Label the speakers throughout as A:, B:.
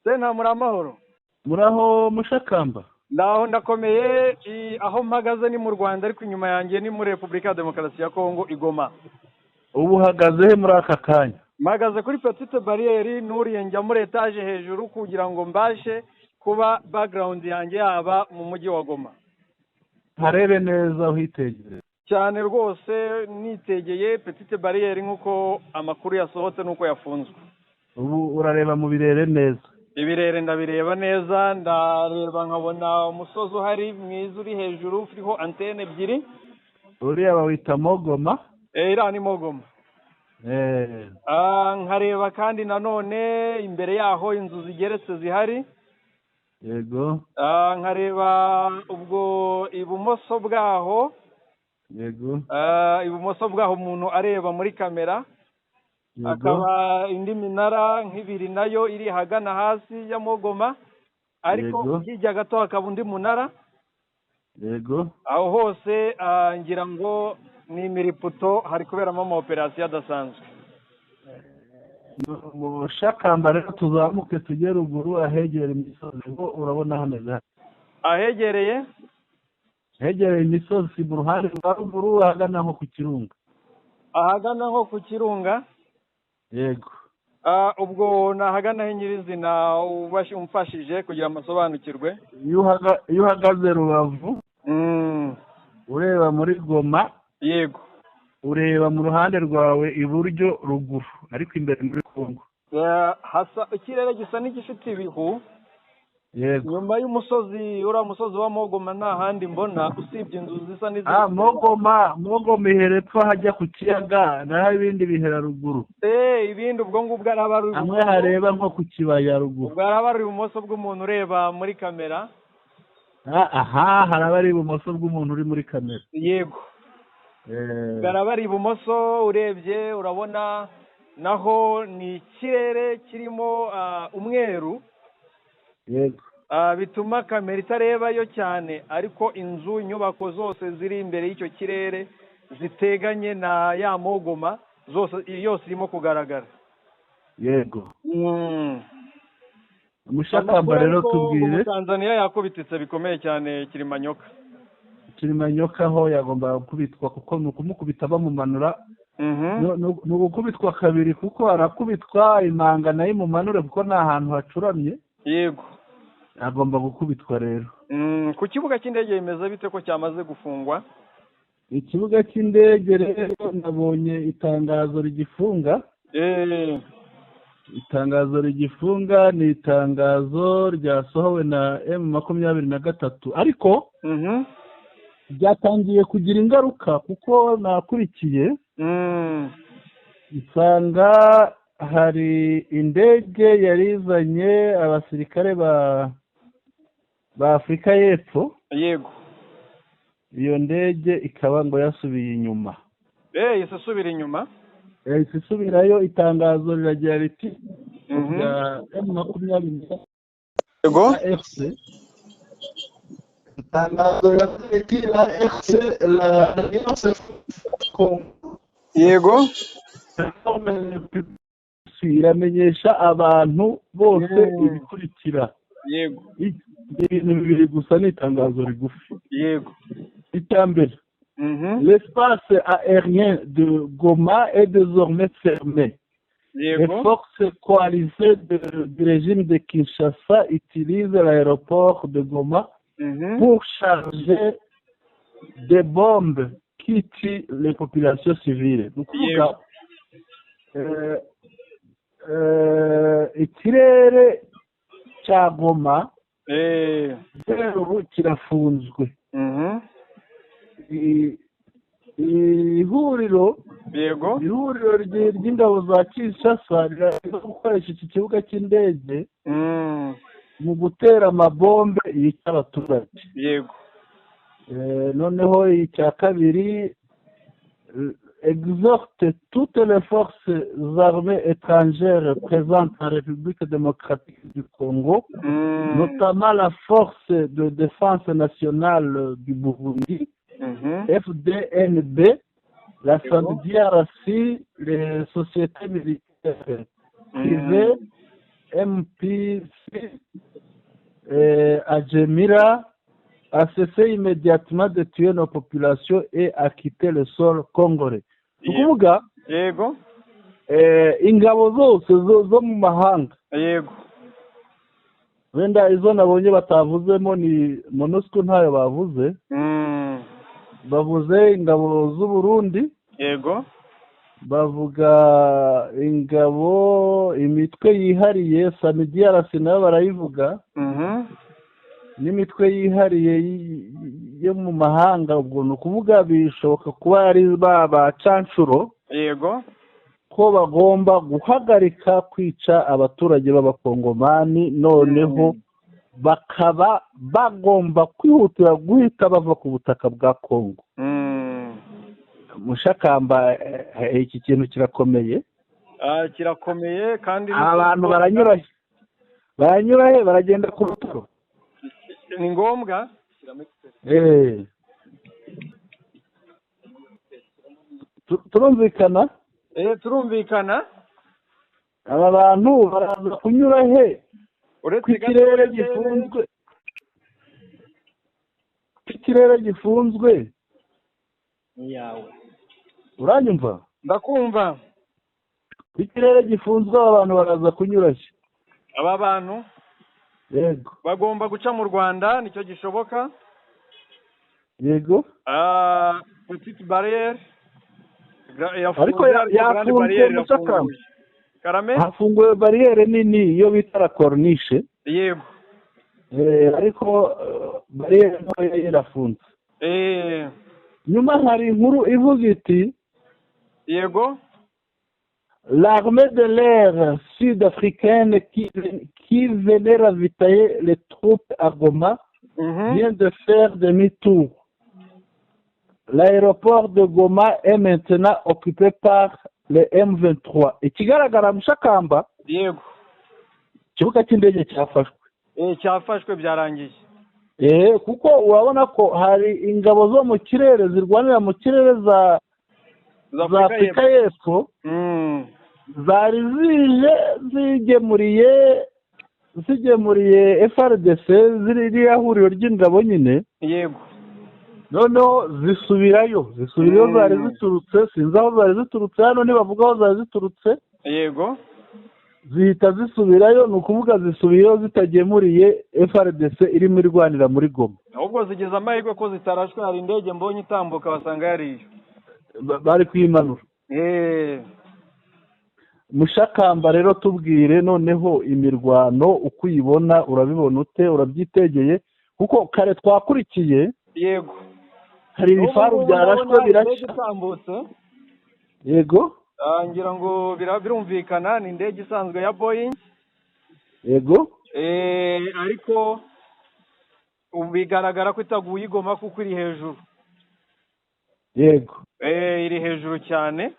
A: Sena, muri amahoro?
B: Muraho, Mushakamba?
A: Ndaho, ndakomeye. Aho mpagaze ni mu Rwanda, ariko inyuma yanjye ni muri Repubulika ya Demokarasi ya Kongo, i Goma.
B: Ubu uhagaze he muri aka kanya?
A: Mpagaze kuri Petite Barrière, nuriye njya muri etaje hejuru kugira ngo mbashe kuba background yanjye yaba mu mujyi wa Goma.
B: Ntarebe neza, uhitegereye?
A: Cyane rwose, nitegeye Petite Barrière nk'uko amakuru yasohotse n'uko yafunzwe.
B: Ubu urareba mu birere neza?
A: Ibirere ndabireba neza, ndareba nkabona umusozi uhari mwiza uri hejuru, uriho antene ebyiri.
B: Uriya bawita Mont Goma.
A: Iriya ni Mont Goma. Nkareba kandi nanone imbere yaho inzu zigeretse zihari. Nkareba ubwo ibumoso bwaho. Ibumoso bwaho umuntu areba muri kamera, hakaba indi minara nk'ibiri nayo iri ahagana hasi ya Mont Goma, ariko hirya gato hakaba undi munara. Aho hose ngira ngo ni imiriputo, hari kuberamo ama operasiyo adasanzwe.
B: Mushakamba, rero tuzamuke tujye ruguru ahegera imisozi, ngo urabona hameze hate?
A: Ahegereye?
B: Hegereye imisozi mu ruhande rwa ruguru, ahagana nko ku Kirunga.
A: Ahagana nko ku Kirunga?
B: Yego.
A: Ubwo ni ahagana he nyirizina, umfashije kugira ngo asobanukirwe?
B: Iyo uhagaze Rubavu, ureba muri Goma, ureba mu ruhande rwawe iburyo ruguru, ariko imbere muri Kongo.
A: Hasa ikirere gisa n'igifite ibihu. Nyuma y'umusozi, uriya musozi wa Mont Goma, nta handi mbona usibye inzu zisa n'iziri.
B: Mont Goma, Mont Goma ihera epfo hajya ku kiyaga, naho ibindi bihera ruguru.
A: Ibindi ubwo ngubwo araba ari
B: hamwe hareba nko ku kibaya ruguru.
A: Ubwo araba ari ibumoso bw'umuntu ureba muri kamera.
B: Aha haraba ari ibumoso bw'umuntu uri muri kamera.
A: Yego. Ubwo araba ari ibumoso, urebye urabona naho ni ikirere kirimo umweru. Bituma kamera itarebayo cyane, ariko inzu, inyubako zose ziri imbere y'icyo kirere ziteganye na ya Mont Goma zose, yose irimo kugaragara.
B: Mushakamba,
A: Amakuru
B: rero
A: ariko ngo
B: tubwire.
A: Tanzania yakubititse bikomeye cyane Kilimanyoka.
B: Kilimanyoka ho yagombaga gukubitwa, kuko ni ukumukubita bamumanura. Ni ugukubitwa kabiri, kuko arakubitwa imanga nayo imumanure, kuko ni ahantu hacuramye. Agomba gukubitwa rero.
A: Ku kibuga cy'indege bimeze bite ko cyamaze gufungwa?
B: Ikibuga cy'indege rero nabonye itangazo rigifunga. Itangazo rigifunga ni itangazo ryasohowe na M23, ariko ryatangiye kugira ingaruka, kuko nakurikiye nsanga hari indege yari izanye abasirikare ba Afurika y'Epfo. Iyo ndege ikaba ngo yasubiye inyuma.
A: Ise isubira inyuma?
B: Yahise isubirayo. Itangazo riragira riti rya M23 FC, itangazo riragira riti: "La FC, l'Alliance Congo iramenyesha abantu bose ibikurikira." Ibintu bibiri gusa, ni itangazo rigufi. Icya mbere: "L'espace aérien de Goma est désormais fermé. Les forces coalisées du régime de Kinshasa utilisent l'aéroport de Goma pour charger des bombes qui tuent les populations civiles." Ni ukuvuga ikirere cya Goma rero ubu kirafunzwe. Ihuriro ihuriro ry'ingabo za Kinshasa ririmo gukoresha iki kibuga cy'indege mu gutera amabombe yica abaturage. Noneho icya kabiri: "Exhorte toutes les forces armées étrangères présentes en République démocratique du Congo, notamment la force de défense nationale du Burundi, FDNB, la SAMIDRC, les sociétés militaires privées." MPC à Djemira a cessé immédiatement de tuer nos populations et a quitté le sol congolais. Ni ukuvuga ingabo zose zo mu mahanga, wenda izo nabonye batavuzemo ni MONUSCO, ntayo bavuze. Bavuze ingabo z'u Burundi, bavuga ingabo, imitwe yihariye SAMIDRC nayo barayivuga, n'imitwe yihariye yo mu mahanga. Ubwo ni ukuvuga bishoboka kuba ari ba bacanshuro, ko bagomba guhagarika kwica abaturage b'Abakongomani, noneho bakaba bagomba kwihutira guhita bava ku butaka bwa Kongo. Mushakamba, iki kintu kirakomeye.
A: Kirakomeye kandi.
B: Abantu baranyura he? Baranyura he? Baragenda ku rutaro?
A: Ni ngombwa.
B: Turumvikana?
A: Turumvikana.
B: Aba bantu baraza kunyura he?
A: Uretse
B: Ko ikirere gifunzwe, ko ikirere gifunzwe.
A: Yawe.
B: Uranyumva?
A: Ndakumva.
B: Ko ikirere gifunzwe, aba bantu baraza kunyura he?
A: Aba bantu bagomba guca mu Rwanda, nicyo gishoboka. Petite barrière
B: Ariko
A: yafunze, ariko grande
B: yafunzwe,
A: barrière
B: Mushakamba.
A: irafunguye. Karame.
B: Hafunguwe bariyeri nini iyo bita la Corniche. Ariko bariyeri ntoya irafunze. Nyuma hari inkuru ivuga iti: L'armée de l'air sud-africaine qui venait ravitailler les troupes à Goma vient de faire demi-tour. L'aéroport de Goma est maintenant occupé par le M23. Ikigaragara, Mushakamba, ikibuga cy'indege cyafashwe.
A: Cyafashwe, byarangiye.
B: Kuko urabona ko hari ingabo zo mu kirere zirwanira mu kirere za
A: za
B: Afurika y'Epfo zari zije zigemuriye FARDC, ziriya huriro ry'ingabo nyine. Noneho zisubirayo zari ziturutse, sinzi aho zari ziturutse, hano ntibavuga aho zari ziturutse. Zihita zisubirayo, ni ukuvuga zisubiyeyo zitagemuriye FARDC irimo irwanira muri Goma.
A: Ahubwo zigize amahirwe ko zitarashwe. Hari indege mbonye itambuka, basanga yariyo.
B: Bari kuyimanura. Mushakamba, rero tubwire noneho imirwano uko uyibona, urabibona ute? Urabyitegeye? Kuko kare twakurikiye, hari ibifaru
A: N'ubu ngubu
B: byarashwe
A: ndabona indege
B: birashya.
A: itambutse. Ngira ngo birumvikana, ni indege isanzwe ya Boeing. Ariko ubu bigaragara ko itaguye i Goma kuko iri hejuru. Iri hejuru cyane.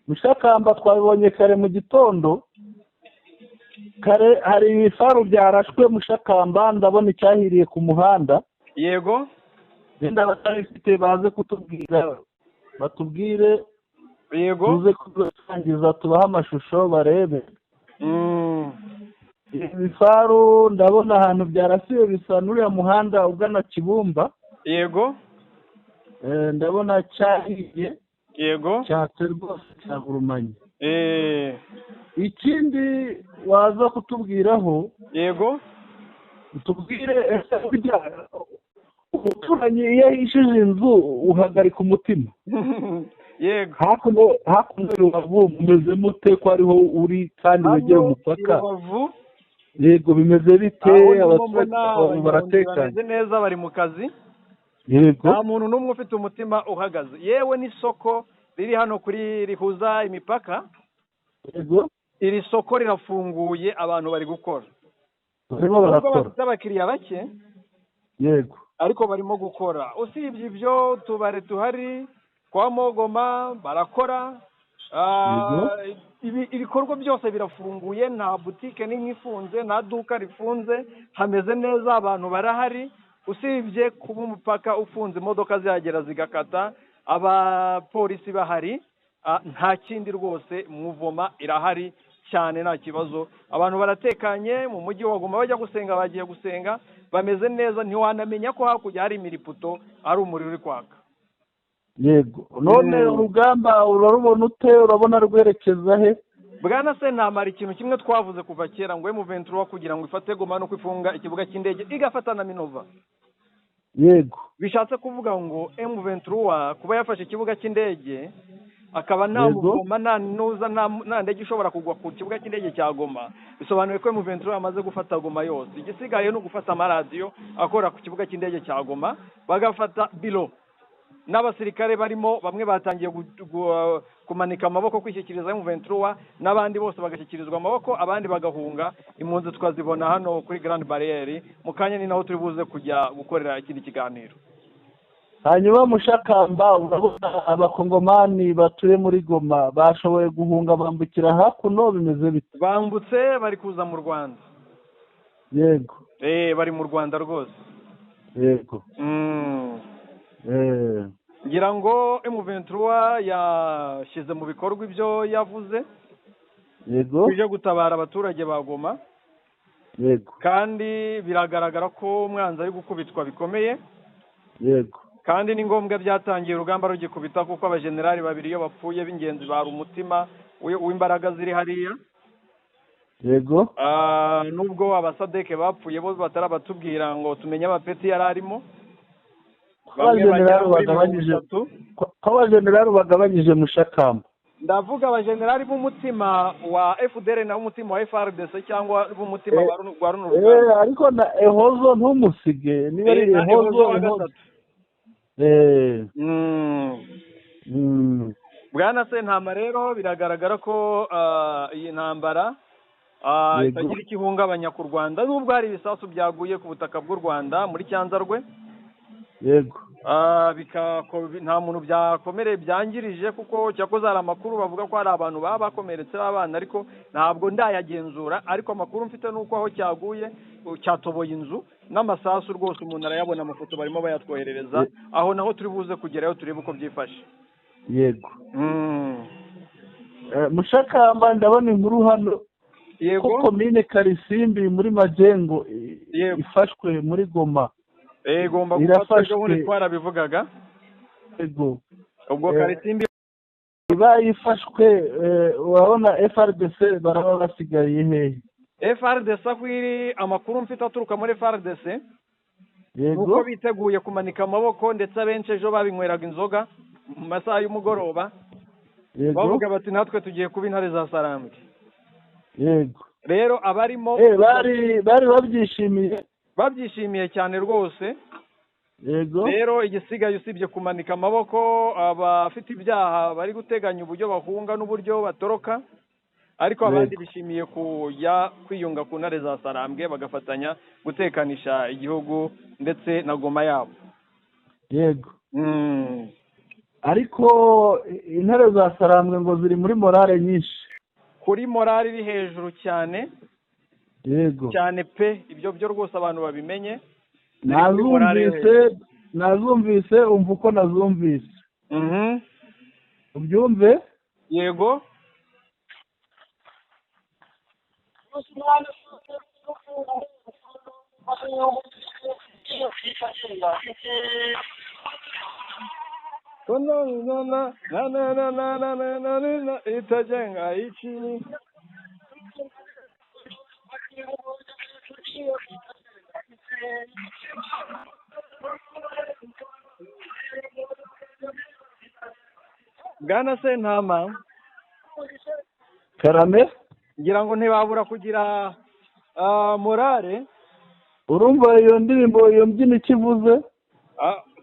B: Mushakamba, twabibonye kare mu gitondo kare, hari ibifaru byarashwe. Mushakamba, ndabona icyahiriye ku muhanda. Wenda abatabifite baze kutubwira, batubwire, tuze kubasangiza, tubahe amashusho barebe. Ibifaru ndabona ahantu byarasiwe bisa n'uriya muhanda ugana Kibumba. Ndabona cyahiye, cyatse rwose, cyagurumanye. Ikindi waza kutubwiraho, tubwire, ese burya umuturanyi iyo ahishije inzu uhagarika umutima? Hakuno i Rubavu mumeze mute, ko ariho uri kandi wegera
A: Hano i
B: umupaka?
A: Rubavu,
B: Yego, bimeze bite?
A: aho ndimo
B: Abaturage
A: mbona
B: bawe
A: abanyonzi
B: baratekanye?
A: bameze neza, bari mu kazi. Nta muntu n'umwe ufite umutima uhagaze. Yewe n'isoko riri hano kuri rihuza imipaka, iri soko rirafunguye, abantu bari gukora,
B: Barimo
A: nubwo
B: barakora.
A: bafite abakiriya bake, ariko barimo gukora. Usibye ibyo, utubari tuhari kwa Mogoma barakora. Ibikorwa byose birafunguye, nta butike n'imwe ifunze, nta duka rifunze, hameze neza, abantu barahari, usibye kuba umupaka ufunze, imodoka zihagera zigakata, abapolisi bahari. Nta kindi rwose, mouvement irahari cyane, nta kibazo. Abantu baratekanye mu mujyi wa Goma, bajya gusenga, bagiye gusenga bameze neza, ntiwanamenya ko hakurya hari imiriputo, ari umuriro uri kwaka.
B: Yego, none urugamba urarubona ute? Urabona rwerekeza he?
A: Bwana Sentama, ikintu kimwe twavuze kuva kera ngo M23 kugira ngo ifate Goma no kwifunga ikibuga cy'indege, igafata na Minova. Bishatse kuvuga ngo M23 kuba yafashe ikibuga cy'indege, akaba nta mugoma, nta nuza, nta ndege ishobora kugwa ku kibuga cy'indege cya Goma, bisobanuye ko M23 yamaze gufata Goma yose. Igisigaye ni ugufata amaradiyo akora ku kibuga cy'indege cya Goma, bagafata biro n'abasirikare barimo. Bamwe batangiye kumanika amaboko, kwishyikiriza M23, n'abandi bose bagashyikirizwa amaboko, abandi bagahunga. Impunzi tukazibona hano kuri Grande Barrière mu kanya, ni naho turi buze kujya gukorera ikindi kiganiro.
B: Hanyuma Mushakamba, urabona Abakongomani batuye muri Goma bashoboye guhunga bambukira hakuno, bimeze bite?
A: Bambutse, bari kuza mu Rwanda. Bari mu Rwanda rwose. Ngira ngo M23 yashyize mu bikorwa ibyo yavuze byo gutabara abaturage ba Goma. Kandi biragaragara ko umwanzi ari gukubitwa bikomeye. Kandi ni ngombwa, byatangiye urugamba rugikubita, kuko abajenerali babiri iyo bapfuye b'ingenzi bari umutima w'imbaraga ziri hariya. Nubwo abasadeke bapfuye bo batarabatubwira ngo tumenye abapeti yari arimo.
B: Ko abajenerali bagabanyije, Mushakamba?
A: Ndavuga abajenerali b'umutima wa FDL na umutima wa FARDC, cyangwa b'umutima wa runo rugamba.
B: Ariko na Ehozo ntumusige, niba ari Ehozo.
A: Bwana Sentama, rero biragaragara ko iyi ntambara itagira icyo ihungabanya ku Rwanda, nubwo hari ibisasu byaguye ku butaka bw'u Rwanda muri Cyanzarwe. Nta muntu byakomereye, byangirije, kuko cyakoze hari amakuru bavuga ko hari abantu baba bakomeretse b'abana, ariko ntabwo ndayagenzura. Ariko amakuru mfite ni uko aho cyaguye cyatoboye inzu, n'amasasu rwose umuntu arayabona, amafoto barimo bayatwoherereza. Aho naho turi buze kugerayo turebe uko byifashe.
B: Yego. Mushakamba, ndabona inkuru hano ko komine Karisimbi muri Majengo ifashwe muri Goma.
A: Igomba gufatwa, ejo bundi twarabivugaga. Ubwo Karisimbi
B: iba ifashwe, urabona FARDC baraba basigaye hehe?
A: FARDC aho iri, amakuru mfite aturuka muri FARDC nuko biteguye kumanika amaboko, ndetse abenshi ejo babinyweraga inzoga mu masaha y'umugoroba, bavuga bati natwe tugiye kuba intare za Sarambwe. Rero abarimo
B: bari babyishimiye.
A: Babyishimiye cyane rwose. Rero igisigaye usibye kumanika amaboko, abafite ibyaha bari guteganya uburyo bahunga n'uburyo batoroka, ariko abandi bishimiye kujya kwiyunga ku ntare za Sarambwe, bagafatanya gutekanisha igihugu ndetse na Goma yabo.
B: Yego, ariko intare za Sarambwe ngo ziri muri morale nyinshi.
A: Kuri morale iri hejuru cyane. Cyane pe, ibyo byo rwose abantu babimenye.
B: Nazumvise, umva uko nazumvise, ubyumve.
A: Yego. Itajenga ichi. Bwana Sentama.
B: Karame.
A: Ngira ngo ntibabura kugira morale.
B: Urumva iyo ndirimbo, iyo mbyino ikivuze?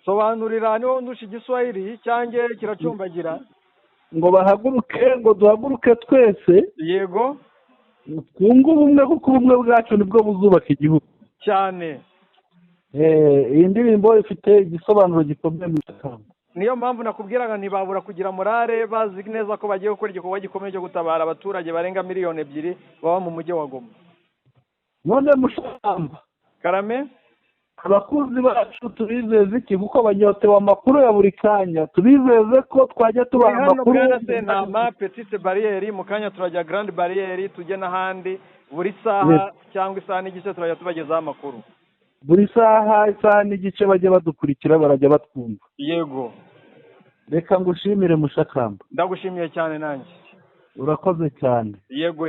A: Sobanurira, niho ndusha Igiswahili cyanjye kiracumbagira.
B: Ngo bahaguruke, ngo duhaguruke twese. Twunge ubumwe, kuko ubumwe bwacu nibwo buzubaka igihugu.
A: Cyane.
B: Iyi ndirimbo ifite igisobanuro gikomeye mu Rwanda.
A: Niyo mpamvu nakubwiraga ntibabura kugira morale, bazi neza ko bagiye gukora igikorwa gikomeye cyo gutabara abaturage barenga 2 miliyoni baba mu mujyi wa Goma.
B: None Mushakamba.
A: Karame.
B: Abakunzi bacu tubizeze iki? Kuko banyotewe amakuru ya buri kanya. Tubizeze ko twajya tubaha
A: Turi hano,
B: amakuru.
A: Bwana Sentama, Petite Barrière. Mu kanya turajya Grande Barrière, tujye n'ahandi. Buri saha cyangwa isaha n'igice turajya tubagezaho amakuru.
B: Buri saha, isaha n'igice, bajya badukurikira, barajya batwumva.
A: Yego.
B: Reka ngushimire, Mushakamba.
A: Ndagushimiye cyane nanjye.
B: Urakoze cyane.
A: Yego.